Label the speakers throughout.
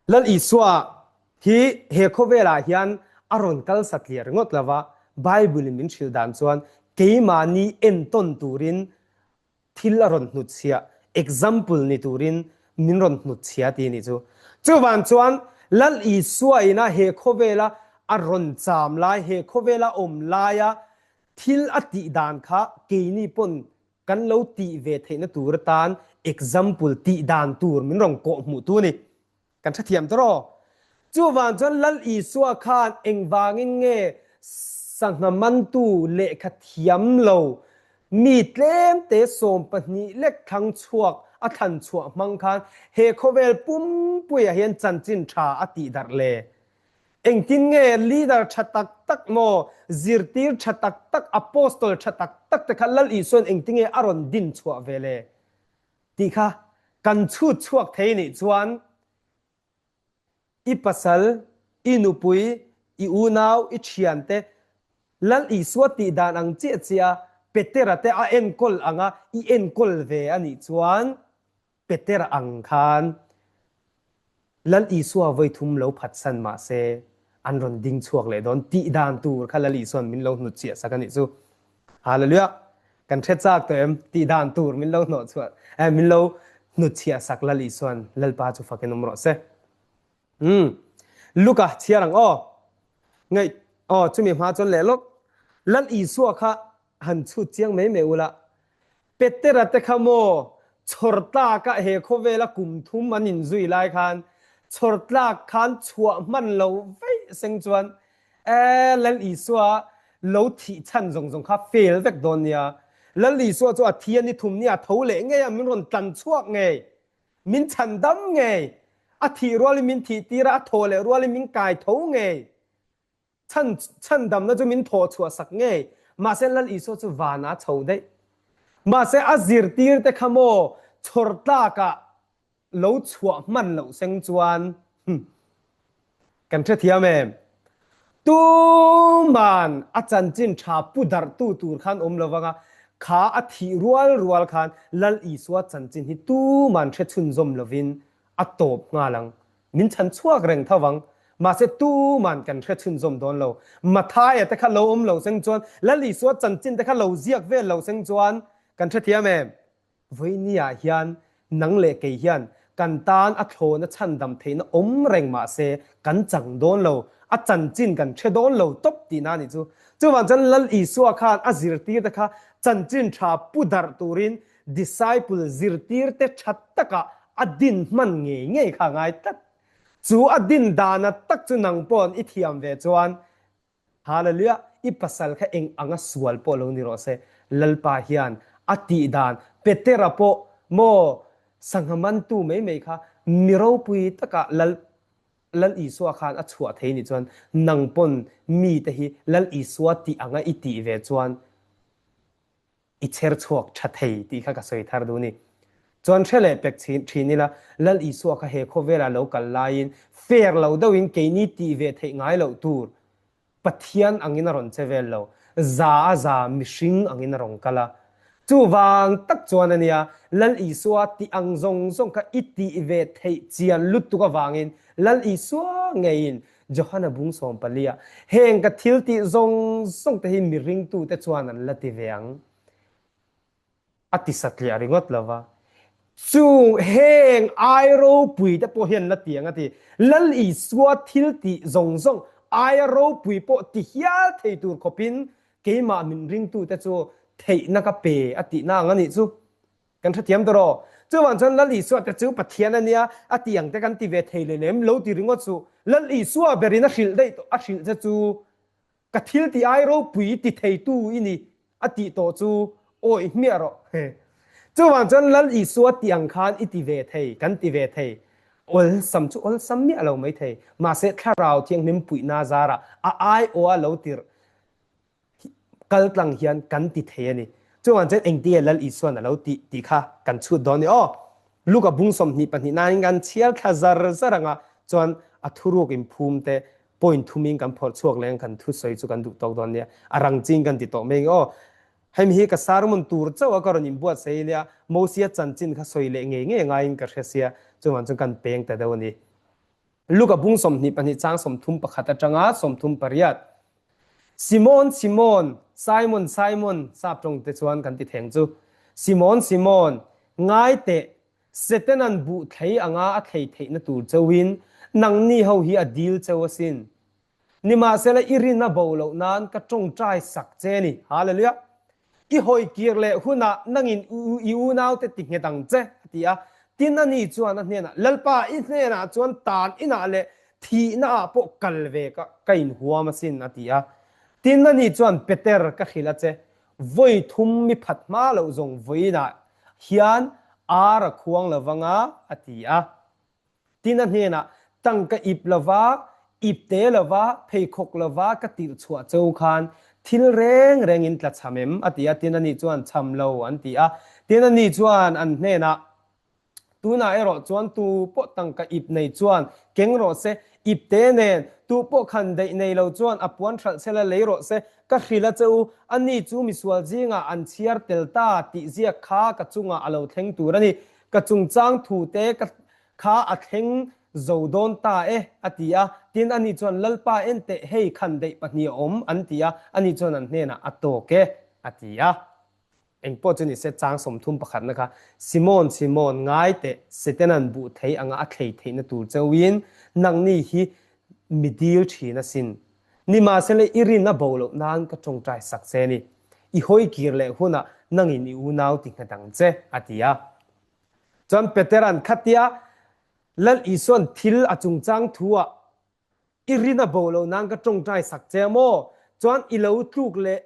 Speaker 1: Lal Isua hi he khawvelah hian a rawn kal satliah ringawt lo va, Bible-in min hrilh dan chuan keimahni entawn turin thil a rawn hnutchhiah, example ni turin min rawn hnutchhia tih a nih chu. Chuvang chuan Lal Isua ina he khawvela a rawn cham lai, he khawvela awm laia thil a tih dan kha keini pawn kan lo tih ve theihna tur atan example tih dan tur min rawn kawh hmuh tu a ni. Kan hrethiam ta rawh. Chuvang chuan Lal Isua khan engvangin nge sangha mantu lehkha thiam lo mi tlemte 12 lek thlang chhuak a thlan chhuah hmang khan he khawvel pumpuiah hian chanchin tha a tih darh le? Engtin nge leader tha tak tak maw, zirtir tha tak tak, apostle tha tak tak te kha Lal Isua'n engtinge a rawn din chhuah ve le? Tih kha kan chhut chhuak thei nih chuan i pasal, i nupui, i unau, i thiante Lal Isua tih dan ang chiah chiah a Petera te a enkawl anga i enkawl ve a nih chuan Petera ang khan Lal Isua vawi thum lo phatsan mah se an rawn ding chhuak leh dawn tih dan tur kha Lal Isua'n min lo hnut chiah sak a nih chu. Hallelujah! Kan hre chak tawh em? Tih dan tur min lo hnawh chhuah eh min lo hnut chhiah sak Lal Isua'n Lalpa chu fakin awm rawh se. Umm. Luka chhiar ang aw. Ngaih aw chumi hma chuan leh lawk. Lal Isua kha han chhut chiang mai mai ula. Petera te kha maw chhawr tlak ah he khawvela kum thum an inzui lai khan chhawr tlak khan chhuah hman lo vaih seng chuan e Lal Isua lo thih chhan zawng zawng kha fail vek dawn nia. Lal Isua chu a thi a ni thum nia tho leh ngei a min rawn tlan chhuak ngei min chhan dam ngei a thih rualin min thih tir a a thaw leh rualin min kai tho ngei. Chhan chhandamna chu min thawh chhuah sak ngei. Mahse Lal Isua chu vanah a chho daih. Mahse a zirtirte kha maw chhawr tlakah lo chhuah hman loh seng chuan kan hrethiam em? Tuman a chanchin tha pu darhtu tur khan awm lo vanga kha a thih rual rual khan Lal Isua chanchin hi tuman hre chhunzawm lovin a tawp nghal ang. Min chhan chhuak reng tho vang. Mahse tuman kan hre chhunzawm dawn lo. Mathaia te kha lo awm lo seng chuan, Lal Isua chanchin te kha lo ziak vel lo seng chuan kan hrethiam em? Vawinia hian nang leh kei hian kan tan a thlawna chhandam theihna awm reng mahse kan chang dawn lo, a chanchin kan hre dawn lo tawp tihna a nih chu. Chuvang chuan Lal Isua khan a zirtirte kha chanchin tha pu darh turin Disciple zirtirte tha taka a din hman ngei ngei kha a ngai tlat. Chu a din dana tak chu nang paw'n i thiam ve chuan, Hallelujah, i pasal kha eng anga sual pawh lo ni rawh se, Lalpa hian a tih dan, Petera pawh maw sangha mantu mai mai kha mi ropui taka Lal Lal Isua khan a chhuah thei nih chuan nang pawn mite hi Lal Isua tih anga i tih ve chuan i cher chhuak tha thei tih kha ka sawi thar duh a ni. Chuan hre leh pek thin ila, Lal Isua kha he khawvela lo kal laiin fair lo deuhin keini tih ve theih ngai loh tur Pathian angin a rawn che vel lo, za a za mihring angin a rawn kal a. Chuvang tak chuan a nia, Lal Isua tih ang zawng zawng kha i tih ve theih chian lutuk avangin Lal Isua ngeiin Johana bung 14 ah, Heng ka thil tih zawng zawng te hi mi ringtute chuan an la ti ve ang. A ti satliah ringawt lo va. Chung heng ai ropui te pawh hian la ti ang a ti. Lal Isua thil tih zawng zawng aia ropui pawh ti hial thei tur khawpin keimah min ringtute chu theihna ka pe a tihna ang a nih chu. Kan hrethiam ta rawh. Chuvang chuan Lal Isua te chu Pathian a nia, a ti ang te kan ti ve thei leh lem lo ti ringawt suh. Lal Isua berin a hrilh daih tawh, a hrilh che chu ka thil ti ai ropui ti theitu i ni a tih tawh chu awih hmiah rawh. Chuvang chuan Lal Isua ti ang khan i ti ve thei, kan ti ve thei. Awlsam chu awlsam miah lo mai thei. Mahse Thlarau Thianghlim puihna zarah a aiawha lo tirh Kal tlang hian kan ti thei a ni. Chuvang chuan engtinge Lal Isua'n a lo tih tih kha kan chhut dawn ni aw. Luka bung 22 nain kan chhiar thla zar zar anga chuan a thuruk inphum te point thumin kan phawrh chhuak leh ang kan thusawi chu kan duh tawk dawn nia. A rang ching kan ti tawh mai nge aw. Hemi hi ka sermon tur chauh a ka rawn inbuatsaih nia Mosia chanchin kha sawi leh ngei ngei ngaiin ka hre sia chuvang chuan kan peng ta deuh a ni. Luka bung 22 chang 31 atanga 38. Simon, Simon, Simon, Simon, sap tawng te chuan kan ti theng chu. Simon, Simon, ngai teh, Setanan buh thlei anga a thlei theihna tur chauhin nangni ho hi a dil cheu asin. Nimahsela i rin a bo loh nan ka tawngtai sak che ni. Hallelujah! I hawi kir leh hunah nangin i unaute ti nghet ang che, a ti a. Tin, ani chuan a hnenah, Lalpa, i hnenah chuan tan inah leh thihnaah pawh kal ve ka ka inhuam asin, a ti a. Tin, ani chuan, Peter, ka hrilh a che, vawi thum mi phat hma loh zawng vawiinah hian ar a khuang lo vang a, a ti a. Tin a hnenah, Tangka ip lova, ip te lova, pheikhawk lova ka tirh chhuah cheu khan thil reng rengin tla cham em? a ti a. Tin ani chuan, Cham lo, an ti a. Tin ani chuan an hnenah, Tunah erawh chuan tu pawh tangka ip nei chuan keng rawh se, ip te nen, tu pawh khan daih nei lo chuan a puan hralh sela lei rawh se, ka hrilh a che u, ani chu misual zingah an chhiar tel ta tih ziak kha ka chungah a lo thleng tur a ni. Ka chungchang thute ka Kha a thleng zo dawn ta e, a ti a. Tin, ani chuan, Lalpa, en teh, hei khan daih pahnih a awm, an ti a. Ani chuan an hnenah, A tawk e, a ti a. Eng pawh chu ni se, chang 30 pakhatna kha, Simon, Simon, ngai teh, Setanan buh thei anga a thlei theihna tur chauhin nangni hi mi dil thin asin. Nimahsela i rin a bo loh nan ka tawngtai sak che a ni. I hawi kir leh hunah nangin i unau ti nghet ang che, a ti a. Chuan Petera'n khatia Lal Isua'n thil a chungchang thu-ah i rin a bo lo nan ka tawngtai sak che a maw? Chuan i lo tluk leh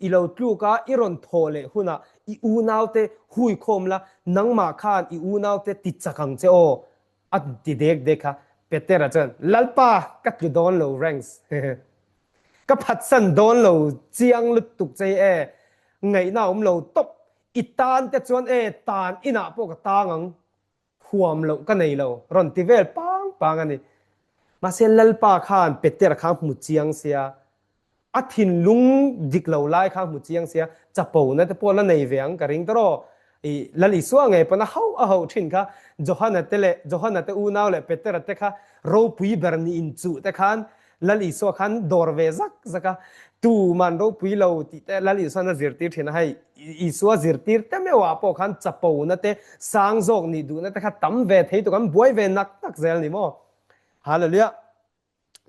Speaker 1: i lo tluk a, i rawn thawh leh hunah i unaute hui khawm la, nangmah khan i unaute ti chak ang che aw, a ti dek dek a. Petera chuan, Lalpa, ka tlu dawn lo rengs. Ka phatsan dawn lo chiang lutuk che e, ngaihna a awm lo tawp. I tan te chuan e, tan inah pawh ka tang ang, huam loh ka nei lo, rawn ti vel pang pang a ni. Mahse Lalpa khan Petera kha hmu chiang sia, a thinlung dik lo lai kha hmu chiang sia, chapona te pawh la nei ve ang ka ring tawh. I Lal Isua ngei pawn a hauh a hauh thin kha, Johana te leh Johana te unau leh Petera te kha ropui ber ni inchuh te khan Lal Isua khan dawr ve zak zak a, tuman ropui lo tih te Lal Isuan a zirtir thin a, hei Isua zirtir te meuhah pawh khan chapona te sang zawk nih duhna te kha tam ve thei tuk an buai ve nak nak zel ni maw? Hallelujah!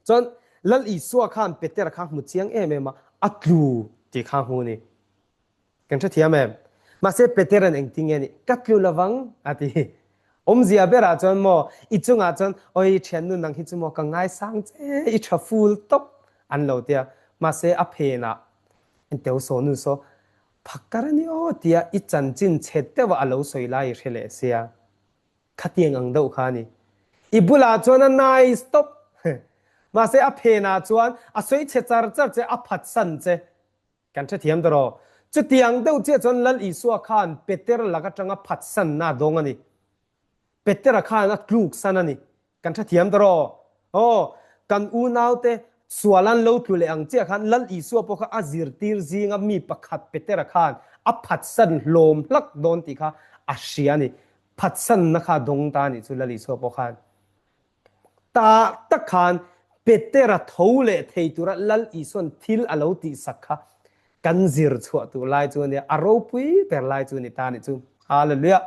Speaker 1: Chuan Lal Isua khan Petera kha hmu chiang em em a, a tlu tih kha hmu a ni. Kan hrethiam em? Mahse Petera'n engtin nge ni? Ka tlu lovang a ti. Awmzia berah chuan maw, i chungah chuan awi thiannu nang hi chu maw ka ngaisang che, i tha ful tawp an lo tia. Mahse a phenah teu saw nu saw phakar a ni aw tia i chanchin chhe deuhah a lo sawi lai i hre leh sia. Khatiang ang deuh kha a ni. I bulah chuan a nice tawp. Mahse a phenah chuan a sawi chhe char char che, a phatsan che. Kan hrethiam ta rawh. Chutiang deuh chiah chuan Lal Isua khan Peter lak atanga phatsanna a dawng a ni. Petera khan a tluksan a ni. Kan hrethiam ta rawh. Aw, kan unaute sual an lo tlu leh ang chiah khan Lal Isua pawh kha a zirtir zinga mi pakhat Petera khan a phatsan hlawm hlak dawn tih kha a hria a ni. Phatsanna kha a dawng ta a nih chu Lal Isua pawh khan. Ta tak khan Petera tho leh thei tura Lal Isua'n thil a lo tihsak kha kan zir chhuah tur lai chu a nia, a ropui ber lai chu a ni ta nih chu. Hallelujah!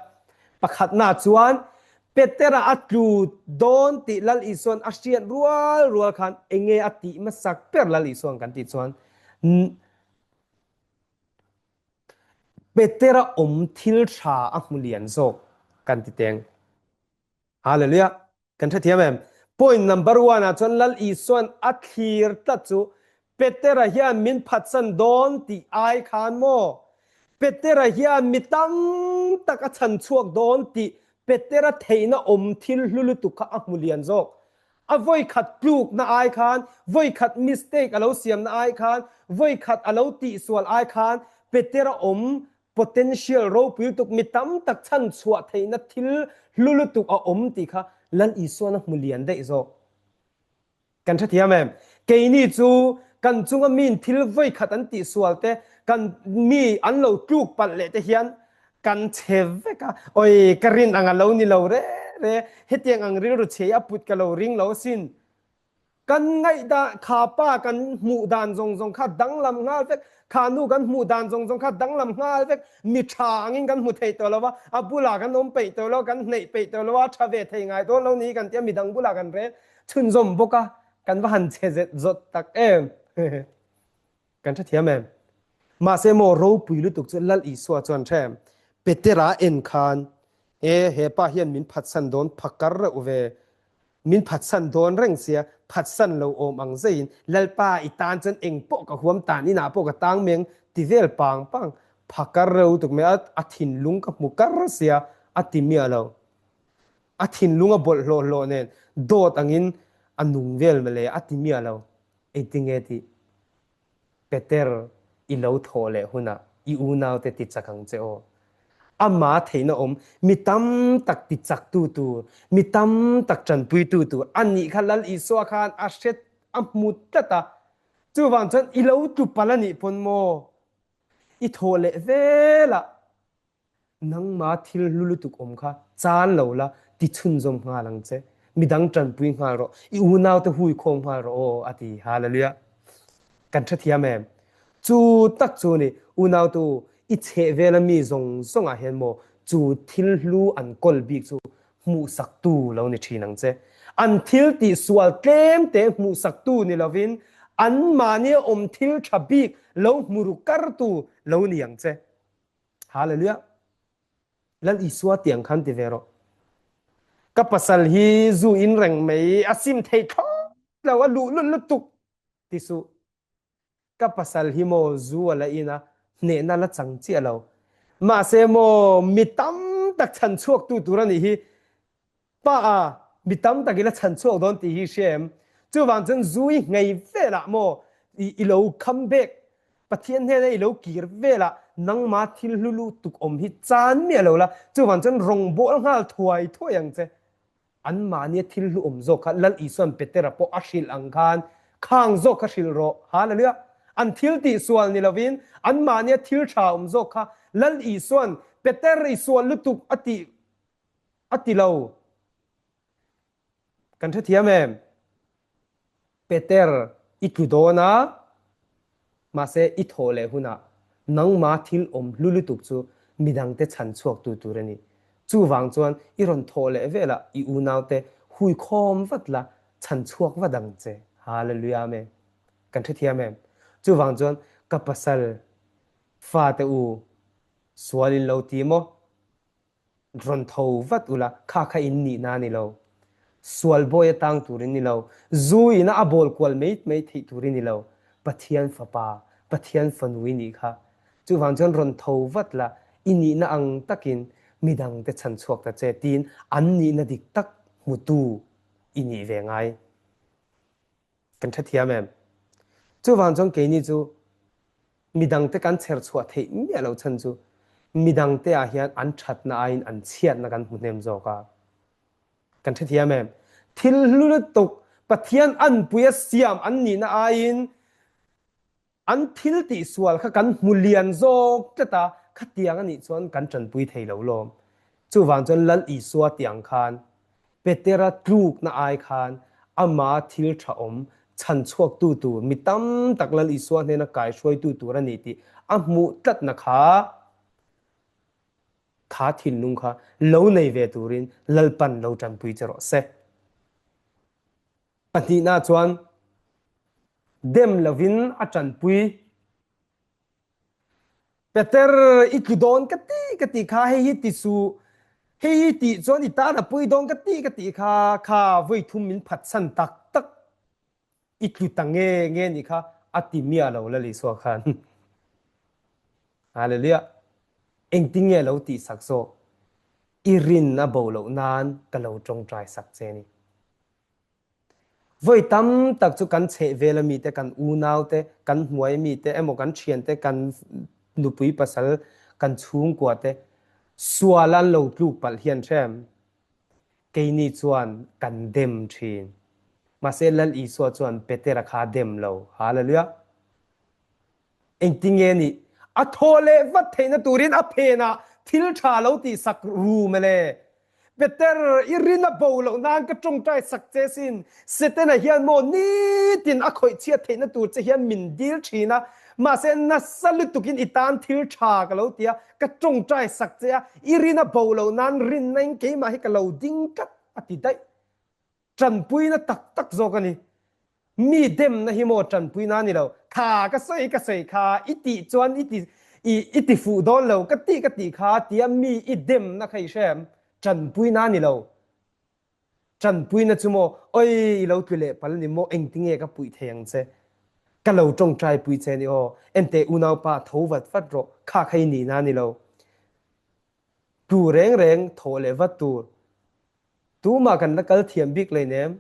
Speaker 1: Pakhatna chuan Petera a tlu dawn tih Lal Isua'n a hriat rual rual khan enge a tih hmasak ber Lal Isua'n kan tih chuan Petera awm thil tha a hmu lian zawk kan ti teng. Hallelujah! Kan hrethiam em? Point number one ah chuan Lal Isua'n a thlir tlat chu Petera hian min phatsan dawn tih ai khan maw? Petera hian mi tam tak a chhan chhuak dawn tih Petera theihna awm thil hlu lutuk kha a hmu lian zawk. A vawikhat tlukna ai khan, vawikhat mistake a lo siamna ai khan, vawikhat a lo tihsual ai khan Petera awm Potential ropui lutuk mi tam tak chhan chhuah theihna thil hlu lutuk a awm tih kha Lal Isuan a hmu lian daih zawk. Kan hrethiam em? Keini chu kan chunga miin thil vawikhat an tihsual te, kan mi an lo tluk palh leh te hian kan chhe vek a, oi ka rin ang a lo ni lo reng. re hetiang ang rilru chhe a put ka lo ring lo asin. Kan ngaihdan kha pa kan hmuh dan zawng zawng kha danglam nghal vek, kha nu kan hmuh dan zawng zawng kha danglam nghal vek, mi tha angin kan hmu thei tawh lo a, a bulah kan awm peih tawh lo, kan hneih peih tawh lo a, tha ve thei ngai dawn lo ni kan ti a, midang bulah kan rel chhunzawm bawk a, kan va han chhe zet zawt tak em. Kan hrethiam em? Mahse maw ropui lutuk chu Lal Isua chuan hrem Petera en khan e he pa hian min phatsan dawn phakar reuh ve, min phatsan dawn reng sia, phatsan lo awm ang zeiin Lalpa i tan chuan eng pawh ka huam tan inah pawh ka tang meng ti vel pang pang phakar reuh lutuk mai a, a thinlung ka hmu kar sia a ti miah lo. A thinlung a bawlhhlawh hlawh nen dawt angin a nung vel mawle a ti miah lo. Engtinge tih? Peter, i lo thawh leh hunah i unaute ti chak ang che aw. Ama theihna awm, mi tam tak ti chaktu tur, mi tam tak tanpuitu tur a nih kha Lal Isua khan a hre a hmu tlat a. Chuvang chuan i lo tlu palh a nih pawn maw? I thawh leh velah Nangma thil hlu lutuk awm kha chan lo la, ti chhunzawm nghal ang che. Midang tanpui nghal rawh, i unaute hui khawm nghal rawh aw, a ti. Hallelujah! Kan hrethiam em? Chu tak chu ni, unautu, i chhehvela mi zawng zawngah hian maw chu thil hlu an kawl bik chu hmuhsaktu lo ni thin ang che. An thil tihsual tlemte hmuhsaktu ni lovin anmahnia awm thil tha bik lo hmu ru kartu lo ni ang che. Hallelujah. Lal Isua tiang khan ti ve rawh. Ka pasal hi zu in reng mai a sim thei thlawt lo a luh lut lutuk ti suh. Ka pasal hi maw zu a la in a hnehna la chang chiah lo. Mahse maw mi tam tak chhan chhuak tu tur a nih hi Pa a, mi tam tak i la chhan chhuak dawn tih hi hria em? Chuvang chuan zu i nghei velah maw i lo kham bek, Pathian hnena i lo kir velah nangma thil hlu lutuk awm hi chan miah lo la, chuvang chuan rawngbâwl nghal thuai thuai ang che. Anmahnia thil hlu awm zawk kha Lal Isua'n Petera pawh a hrilh ang khan khang zawk kha hrilh rawh. Hallelujah! An thil tihsual ni lovin anmahnia thil tha awm zawk kha Lal Isua'n Peter i sual lutuk a tih A ti lo. Kan hrethiam em? Peter, i tlu dawn a, mahse i thawh leh hunah nangma thil awm hlu lutuk chu midangte chhan chhuaktu tur a ni. Chuvang chuan i rawn thawh leh velah i unaute hui khawm vat la, chhan chhuak vat ang che. Hallelujah Amen. Kan hrethiam em? Chuvang chuan ka pasal fate u, sual in lo ti maw? Rawn tho vat ula, kha kha in nihna a ni lo. Sual bawi a tang tur in ni lo. Zu ina a bawl kual mai mai theih tur i ni lo. Pathian fapa, Pathian fanu i nih kha. Chuvang chuan rawn tho vat la, i nihna ang takin midangte chhan chhuak ta che tiin an nihna dik tak hmutu i nih ve ngai. Kan hrethiam em? Chuvang chuan keini chu midangte kan chher chhuah theih miah lo chhan chu midangte ah hian an thatna aiin an chhiatna kan hmu hnem zawk a. Kan hrethiam em? Thil hlu lutuk Pathian anpui a siam an nihna aiin An thil tihsual kha kan hmu lian zawk tlat a, khatiang a nih chuan kan tanpui thei lo lawm. Chuvang chuan Lal Isua tih ang khan Petera tlukna ai khan ama thil tha awm chhan chhuaktu tur mi tam tak Lal Isua hnena kaihruaitu tur a ni tih a hmuh tlatna kha kha thinlung kha lo nei ve turin Lalpan lo tanpui che rawh se. Pahnihna chuan dem lovin a ṭanpui. Peter, i tlu dawn ka ti ka ti kha, hei hi ti suh, hei hi tih chuan i tan a pui dawn ka ti ka ti kha, kha vawi thum min phatsan tak tak i tlu ta nge nge nih kha a ti miah lo Lal Isua khan. Hallelujah. Engtin nge lo tih sak zawk? I rin a bo loh nan ka lo ṭawngṭai sak che ni. Vawi tam tak chu kan chhehvel ami te, kan unau te, kan hnuai mi te emaw kan thian te, kan nupui pasal, kan chhungkua te sual an lo tluk palh hian hrem keini chuan kan dem thin. Mahse Lal Isua chuan Petera kha a dem lo. Hallelujah! Engtinge nih a thaw leh vat theihna turin a phenah thil tha lo tihsak ru mawle. Peter, i rin a bo loh nan ka tawngtai sak che sin. Setana hian maw nitin a khawih chhiat theihna tur che hian min dil thin a, mahse nasa lutukin i tan thil tha ka lo ti a, ka tawngtai sak che a, i rin a bo loh nan rinna in keimah hi ka lo ding tlat a ti daih. Tanpuina tak tak zawk a ni. Mi demna hi maw tanpuina a ni lo. Kha ka sawi ka sawi kha i tih chuan i ti i i ti fuh dawn lo ka tih ka tih kha tia mi i demna kha i hre em? Tanpuina a ni lo. Tanpuina chu maw oi i lo tlu leh pal ni maw engtinge ka puih thei ang che? Ka lo tawngtai pui che ni aw. Enteh unaupa tho vat vat rawh kha kha i nihna a ni lo. Tu reng reng thawh leh vat tur. Tumah kan la kal thiam bik leinem.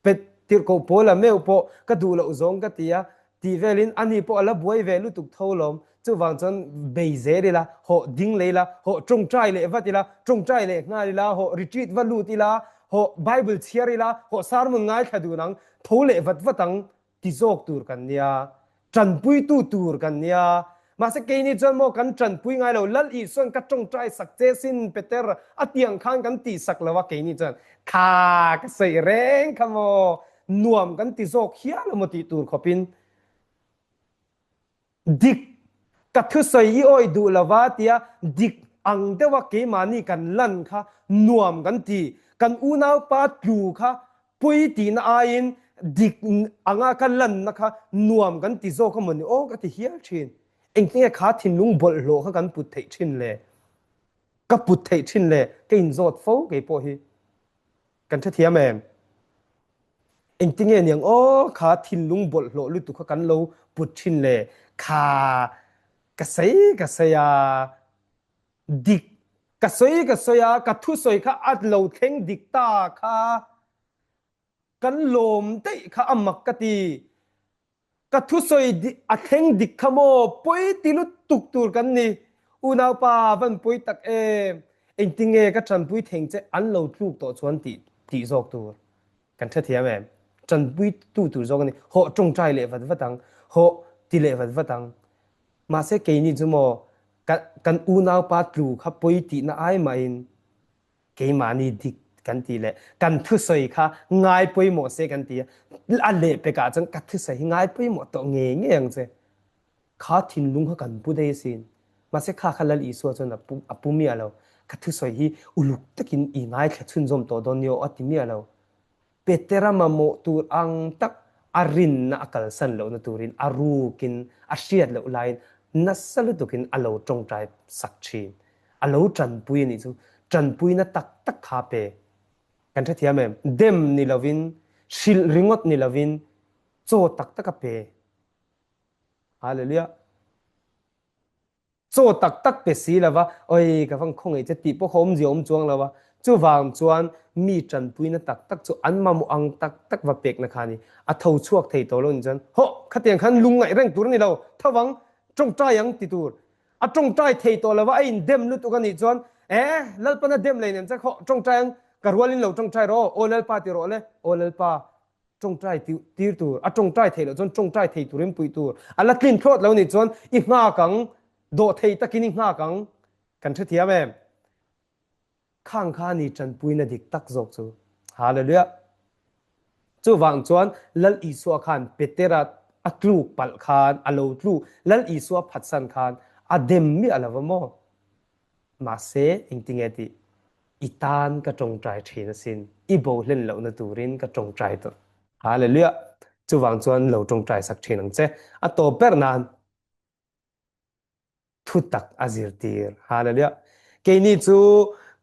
Speaker 1: Pet tirhkoh pawl a meuh pawh ka duh loh zawng ka ti a, tih velin ani pawh a la buai ve lutuk tho lawm. Chuvang chuan bei zel ila, hawh ding leh ila, hawh tawngtai leh vat ila, tawngtai leh nghal ila, hawh retreat va lut ila, hawh Bible chhiar ila, hawh sermon ngaithla dun ang, tho leh vat vat ang. Ti zawk tur kan nia, tanpuitu tur kan nia. Mahse keini chuan maw kan tanpui ngai lo, Lal Isuan ka tawngtai sak che sin Peter a tiang khan kan tih sak lo a, keini chuan kha ka sawi reng kha maw nuam kan ti zawk hial a maw tih tur khawpin Dik, ka thusawi i awih duh lova tia dik ang deuha keimahni kan lan kha nuam kan ti. Kan unaupa tlu kha pawi tihna aiin dik anga ka lanna kha nuam kan ti zawk a mawni aw ka ti hial thin. Engtinge kha thinlung bawlhhlawh kha kan put theih thin le? Ka put theih thin le? Ka inzawt fo keipawh hi. Kan hrethiam em? Engtinge niang aw kha thinlung bawlhhlawh lutuk kha kan lo put thin le kha ka sawi ka sawi a dik ka sawi ka sawi a ka thusawi kha a lo thleng dik ta kha kan lawm daih kha a mak ka ti. Ka thusawi a thleng dik kha maw? Pawi ti lutuk tur kan ni. Unaupa van pawi tak em? Engtinge ka tanpui theng che an lo tluk tawh chuan tih tih zawk tur kan hrethiam em? Tanpui tu tur zawk a ni. Hawh tawngtai leh vat vat ang, hawh ti leh vat vat ang. Mahse keini chu maw kan kan unaupa tlu kha pawi tihna ai mahin Keimahni dik kan ti leh kan thusawi kha ngai pawimawh se kan ti a, a lehpekah chuan ka thusawi hi ngai pawimawh tawh ngei ngei ang che. Kha thinlung kha kan pu daih asin. Mahse kha kha Lal Isua chuan a pu a pu miah lo. Ka thusawi hi uluk takin i ngaithla chhunzawm tawh dawn nia aw a ti miah lo. Petera mamawh tur ang tak a rinna a kalsan lohna turin a rukin a hriat loh laiin nasa lutukin a lo tawngtai sak thin. A lo tanpui a nih chu tanpuina tak tak kha pe. Kan hrethiam em? Dem ni lovin, hrilh ringawt ni lovin chaw tak tak a pe. Hallelujah. Chaw tak tak pe si lova, Oi, ka vang khawngaih che tih pawh kha awmzia awm chuang lo a. Chuvang chuan mi tanpuina tak tak chu an mamawh ang tak tak va pekna kha a ni. A tho chhuak thei tawh lo ni chuan, Hawh, khatiang khan lung ngaih reng tur a ni lo, tho vang, tawngtai ang ti tur. A tawngtai thei tawh lova, a indem lutuk a nih chuan, E, Lalpana dem lei nen chuan hawh, tawngtai ang, ka rualin lo tawngtai rawh aw, aw Lalpa ti rawh le, aw Lalpa, Tawngtai tir tur, a tawngtai theih loh chuan tawngtai thei turin puih tur. A la tlin thlawt lo nih chuan i nghak ang, dawh thei takin i nghak ang. Kan hrethiam em? Khang kha ni tanpuina dik tak zawk chu. Hallelujah! Chuvang chuan Lal Isua khan Petera a tluk palh khan, a lo tluk, Lal Isua phatsan khan a dem miah lo va maw? Mahse, engtinge tih? I tan ka tawngtai thin asin, i bo hlen lohna turin ka tawngtai tawh. Hallelujah! Chuvang chuan lo tawngtai sak thin ang che. A tawp ber nan thutak a zirtir. Hallelujah! Keini chu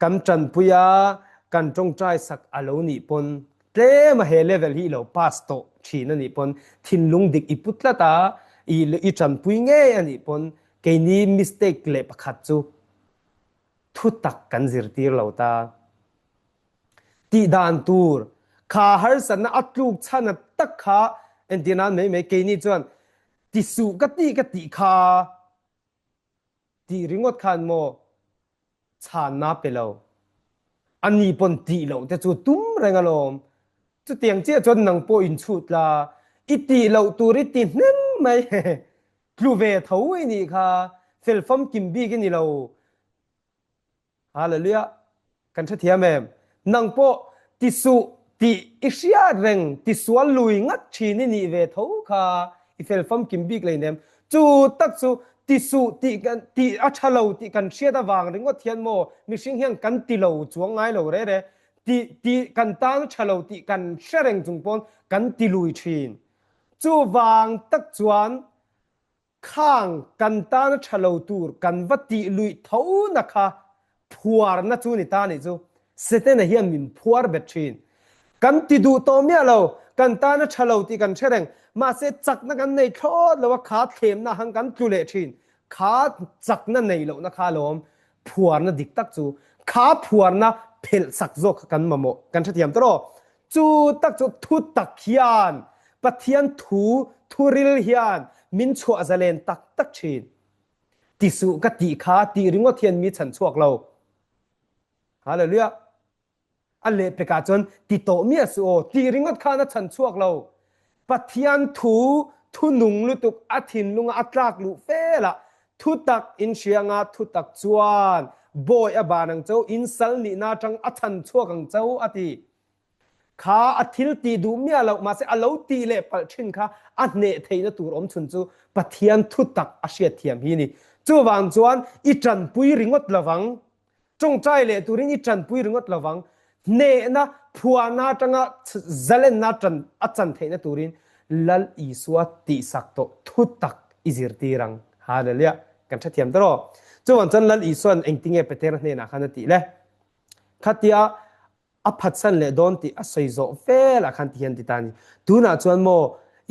Speaker 1: kan tanpui a, kan tawngtai sak a lo nih pawn tlem a he level hi i lo pass tawh thin a nih pawn thinlung dik i pu tlat a, i tanpui ngei a nih pawn keini mistake leh pakhat chu thutak kan zirtir lo ta. Tih dan tur kha harsatna a tluk chhan a tak kha entir nan mai mai keini chuan ti suh ka tih ka tih kha tih ringawt khan maw chhanna pe lo. Ani pawn tih loh te chu tum reng alawm. Chutiang chiah chuan nang pawh inchhut la i tih loh tur i ti hnem mai. Tlu ve tho i nih kha, fel famkim bik i ni lo. Hallelujah. Kan hrethiam em? Nang pawh ti suh tih i hriat reng ti sual lui ngat thin i nih ve tho kha i fel famkim bik lei nem. Chu tak chu ti suh tih kan tih a tha lo tih kan hriat avang ringawt hian maw mihring hian kan ti lo chuang ngai lo re re. Ti tih kan tan a tha lo tih kan hre reng chung pawn kan ti lui thin. Chuvang tak chuan Khang kan tana tha lo tur kan va tih luih tho na kha phuarna chu ni ta nih chu. Setana hian min phuar bet thin. Kan ti duh tawh miah lo, kan tana tha lo tih kan hre reng. Mahse chakna kan nei thlawt lo a, kha thlemna hang kan tlu leh thin. Kha chakna nei lohna kha alawm phuarna dik tak chu. Kha phuarna phelh sak zawk kha kan mamawh. Kan hrethiam tawh rawh. Chu tak chu thu tak hian Pathian thu thuril hian min chhuah zalen tak tak thin. Ti suh ka tih kha tih ringawt hian mi chhan chhuak lo. Hallelujah. A lehpekah chuan ti tawh miah suh aw, tih ringawt khan a chhan chhuak lo. Pathian thu thunung lutuk a thinlunga a tlak luh felah thu tak in hria anga thu tak chuan bawi a ban ang cho, in sal nihna atang a chhan chhuak ang cho a ti. Kha a thil tih duh miah loh mahse a lo tih leh palh thin kha a hneh theihna tur awm chhun chu Pathian thu tak a hriatthiam hi a ni. Chuvang chuan i tanpui ringawt lovang Tawngtai leh turin i tanpui ringawt lovang. Hnehna, phuahna atanga zalenna tan a chan theihna turin Lal Isua tihsak tawh thu tak i zirtir ang. Hallelujah! Kan hrethiam ta rawh. Chuvang chuan Lal Isua'n engtinge Petera hnenah khan a tih le? Khatia a phatsan leh dawn tih a sawi zawh velah khan ti hian ti ta a ni. Tunah chuan maw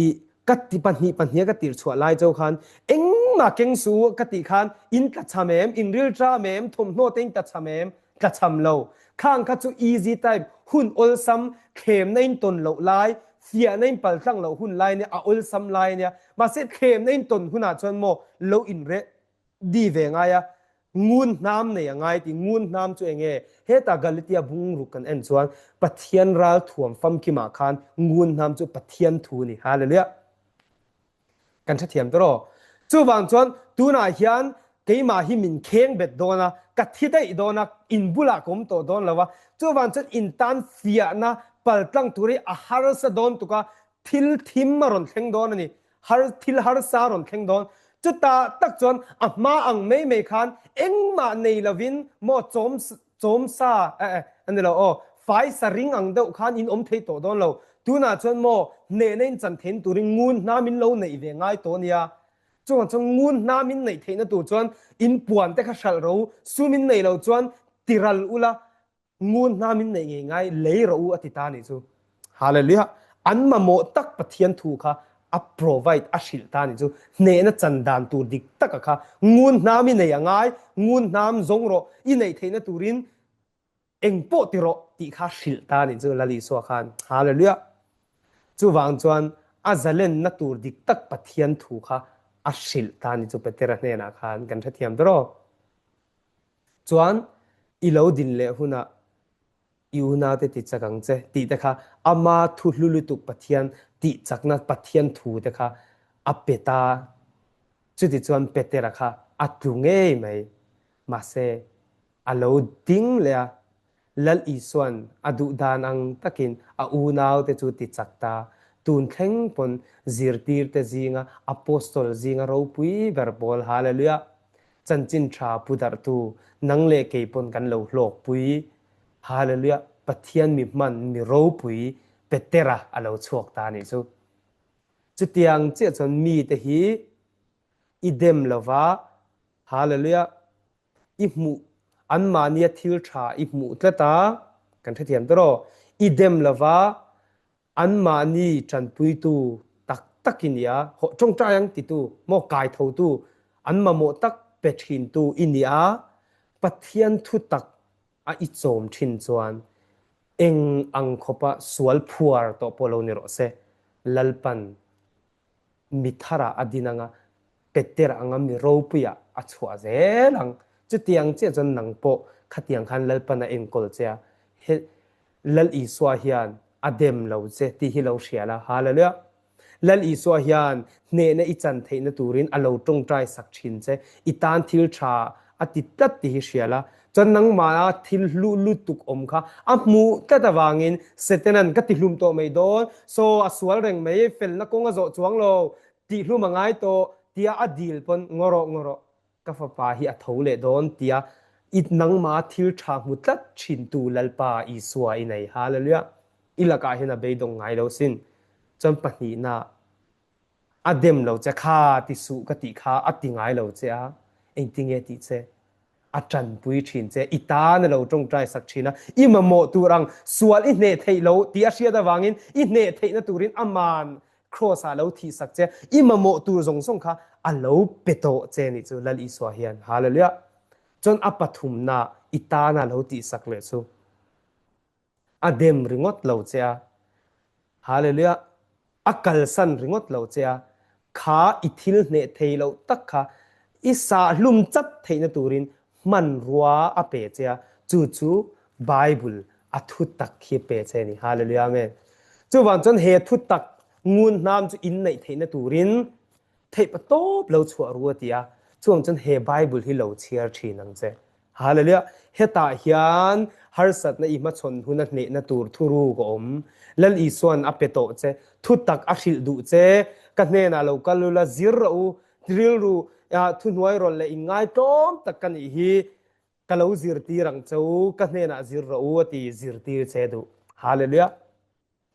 Speaker 1: i ka ti pahnih pahniha ka tirh chhuah lai chauh khan engmah keng suh u ka tih khan in tlachham em, in rilṭam em, thawmhnaw te in tlachham em, tlachham lo. Khang kha chu easy type, hun awlsam, thlemna in tawn loh lai, fiahna in paltlang loh hun lai nia, a awlsam lai nia. Mahse thlemna in tawn hunah chuan maw lo inreh Di ve ngai a, ngun hnam nei a ngai ti. Ngun hnam chu eng nge? Heta Galatia bungruk kan en chuan Pathian ral thuam famkimah khan ngun hnam chu Pathian thu a ni. Hallelujah! Kan hrethiam ta rawh. Chuvang chuan tunah hian keimah hi min kheng bet dawn a, ka thi daih dawn a, in bulah ka awm tawh dawn lo a. Chuvang chuan in tan fiahna paltlang tur hi a harsa dawn tuk a, thil thim a rawn thleng dawn a ni. Har thil harsa rawn thleng dawn. Chutah tak chuan a hma ang mai mai khan engmah nei lovin maw chawm chawm sa eh eh a ni lo aw fai sa ring ang deuh khan in awm thei tawh dawn lo. Tunah chuan maw hnehna in chan thein turin ngun hnam in lo neih ve ngai tawh nia. Chungah chuan ngun hnam in neih theihna tur chuan in puan te kha hralh ro sum in nei lo chuan tiral ula Ngun hna min neih ngei ngai lei rawh u a ti ta nih chu. Hallelujah! An mamawh tak Pathian thu kha a provide, a hrilh ta nih chu. Hnehna chan dan tur dik taka kha ngun hnam i nei a ngai, ngun hnam zawng rawh, i neih theihna turin eng pawh ti rawh tih kha hrilh ta nih chu Lal Isua khan. Hallelujah! Chuvang chuan a zalenna tur dik tak Pathian thu kha a hrilh ta nih chu Petera hnenah khan kan hrethiam ta rawh. Chuan i lo din leh hunah i unaute ti chak ang che tih te kha ama thu hlu lutuk Pathian tih chakna Pathian thu te kha a pe ta. Chuti chuan Petera kha a tlu ngei mai. Mahse a lo ding leh a, Lal Isua'n a duh dan ang takin a unaute chu ti chak ta. Tun thleng pawn zirtirte zinga Apostol zinga ropui ber pawl Hallelujah! Chanchin tha pu darhtu nang leh kei pawn kan lo hlawkpui. Hallelujah! Pathian mi hman mi ropui Petera a lo chhuak ta nih chu. Chutiang chiah chuan mite hi i dem lova Hallelujah! I hmuh anmahnia thil tha i hmuh tlat a, kan hrethiam ta rawh. I dem lova anmahni tanpuitu tak tak i nia, hawh tawngtai ang titu maw kaithotu an mamawh tak pe thintu i nia, Pathian thu tak a i chawm thin chuan eng ang khawpa sual phuar tawh pawh lo ni rawh se, Lalpan mi tharah a din anga, Peter anga mi ropuiah a chhuah zel ang. Chutiang chiah chuan nang pawh khatiang khan Lalpan a enkawl che a, he Lal Isua hian a dem lo che tih hi lo hria la. Hallelujah! Lal Isua hian hnehna i chan theihna turin a lo tawngtai sak thin che, i tan thil tha a ti tlat tih hi hria la. Chuan nangmah a thil hlu lutuk awm kha a hmuh tlat avangin Setanan ka tihlum tawh mai dawn, saw a sual reng mai, felna kawng a zawh chuang lo, tihlum a ngai tawh tia a dil pawn ngaw rawh ngaw rawh ka fapa hi a tho leh dawn tia i nangmah a thil tha hmu tlat thintu Lalpa Isua i nei. Hallelujah! I lakah hian a beidawng ngai lo sin. Chuan pahnihna A dem lo che kha ti suh ka tih kha a ti ngai lo che a, engtinge tih che? A tanpui thin che, i tan a lo tawngtai sak thin a, i mamawh tur ang sual i hneh theih lo tih a hriat avangin i hneh theihna turin aman Kraws ah lo thih sak che, i mamawh tur zawng zawng kha a lo pe tawh che nih chu Lal Isua hian. Hallelujah! Chuan a pathumna i tana lo tih sak leh chu. A dem ringawt lo che a. Hallelujah! A kalsan ringawt lo che a. Kha i thil hneh thei loh tak kha i sahhlum chat theihna turin hmanrua a pe che a, chu chu Bible a thutak hi a pe che a ni. Hallelujah! Amen. Chuvang chuan he thutak ngun hnam chu inneih theihna turin theihpa tawp lo chhuah ru a ti a, chuvang chuan he Bible hi lo chhiar thin ang che. Hallelujah! Hetah hian harsatna i hmachhawn huna hnehna tur thuruk a awm. Lal Isua'n a pe tawh che, thutak a hrilh duh che, ka hnenah lo kal ula zir rawh u, rilru thuhnuai rawlh leh inngaitlawm tak ka nih hi, ka lo zirtir ang che u, ka hnenah zir rawh u a ti, zirtir che duh. Hallelujah!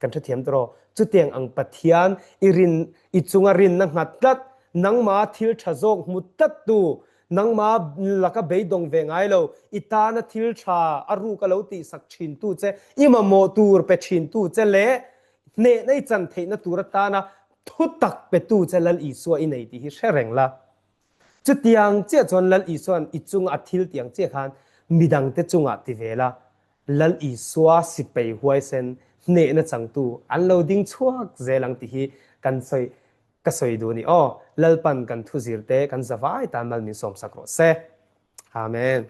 Speaker 1: Kan hrethiam tawh rawh. Chutiang ang Pathian i rin, i chunga rinna nghat tlat, nangma thil tha zawk hmu tlattu, nangma laka beidawng ve ngai lo, i tana thil tha a ruk a lo tihsak thintu che, i mamawh tur pe thintu che leh hnehna i chan theihna tur atana thutak petu che Lal Isua i nei tih hi hre reng la. Chutiang chiah chuan Lal Isua'n i chunga a thil tiang chiah khan midangte chungah ti ve la, Lal Isua sipai huaisen hnehna changtu an lo ding chhuak zel ang tih hi kan sawi ka sawi duh a ni aw. Lalpan kan thuzirte kan zavai tan mal min sawmsak rawh se. Amen.